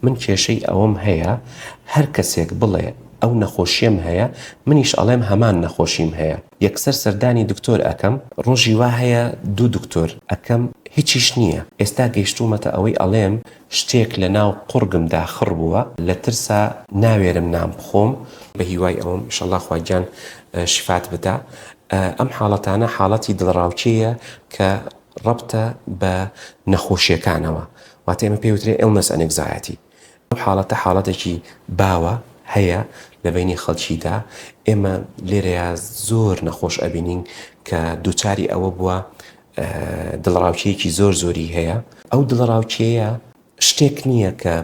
من کێشەی ئەوەم هەیە هەر کەسێک بڵێ ئەو نەخۆشیەم هەیە منیش ئەڵێم هەمان نەخۆشیم هەیە یەکسەر سەردانی دکتۆر ئەکەم ڕۆژی وا هەیە دوو دکتۆر ئەکەم هیچیش نیە ئێستا گەیشتومەتە ئەوەی ئەڵێم شتێک لەناو قوڕگمدا خڕ بووە لە ترسا ناوێرم نان بخۆم بە هیوای ئەوەم ئیشەڵا خوا گیان شیفات بدا ئەم حاڵەتانە حاڵەتی دڵەڕاوکێیە کە ڕەبتە بە نەخۆشیەکانەوە واتە ئێمە پێی وترێ illness and anxiety ئەو حاڵەتە حاڵەتێکی باوە هەیە لە بەینی خەڵکیدا ئێمە لێرەیا زۆر نەخۆش ئەبینین کە دووچاری ئەوە بووە دڵەڕاوکێیەکی زۆر زۆری هەیە ئەو دڵەڕاوکێیە شتێک نییە کە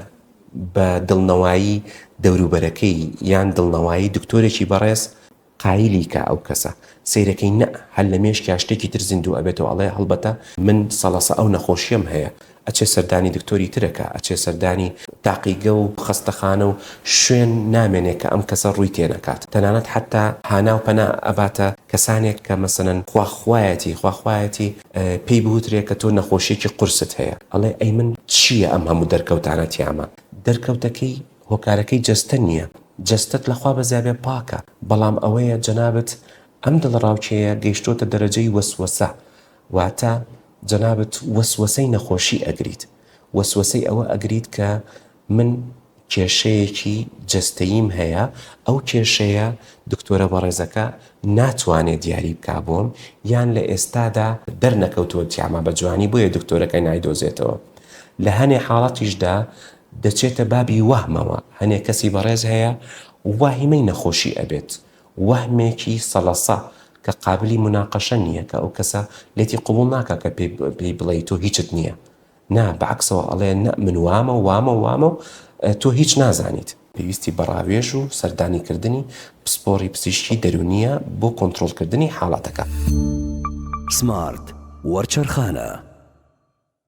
بە دڵنەوایی دەوروبەرەکەی یان دڵنەوایی دکتۆرێکی بەڕێز قایلی کا ئەو کەسە سەیرەکەی نەء هەر لە مێشکیا شتێکی تر زیندوو ئەبێتەوە ئەڵێ هەڵبەتە من سەڵەسە ئەو نەخۆشیەم هەیە ئەچێ سەردانی دکتۆری تر ئەکا ئەچێ سەردانی تاقیگە و خەستەخانە و شوێن نامێنێ کە ئەم کەسە ڕووی تێ نەکات تەنانەت حەتا هانا و پەنا ئەباتە کەسانێک کە مەسەلەن خوا خوایەتی خوا خوایەتی پێی بوترێ کە تۆ نەخۆشیەکی قورست هەیە ئەڵێ ئەی من چیە ئەم هەموو دەرکەوتانە تیامە دەرکەوتەکەی هۆکارەکەی جەستە نییە، جەستەت لە خوا بەزیابێ پاکە، بەڵام ئەوەیە جەنابت ئەم دڵەڕاوکێیە گەیشتۆتە دەرەجەی وەسوەسە، واتە جەنابت وەسوەسەی نەخۆشی ئەگریت، وەسوەسەی ئەوە ئەگریت کە من کێشەیەکی جەستەییم هەیە، ئەو کێشەیە دکتۆرە بەڕێزەکە ناتوانێ دیاری بکا بۆم، یان لە ئێستادا دەرنەکەوتووە تیاما بە جوانی بۆیە دکتۆرەکە نایدۆزێتەوە. لە هەنێ حاڵەتیشدا دەچێتە بابی وەهمەوە، هەنێ کەسی بەڕێز هەیە واهیمەی نەخۆشی ئەبێت، وەهمێکی سەڵەسە کە قابلی موناقەشە نییە کە ئەو کەسە لێتی قبوڵ ناکا کە پێی بڵێی تۆ هیچت نییە، نا بە عەکسەوە ئەڵێ نە من وامە و وامە و وامە و تۆ هیچ نازانیت. پێویستی بە ڕاوێژ و سەردانیکردنی پسپۆڕی پزیشکی دەروونییە بۆ کۆنترۆڵکردنی حاڵەتەکە. سمارت وەرچەرخانە.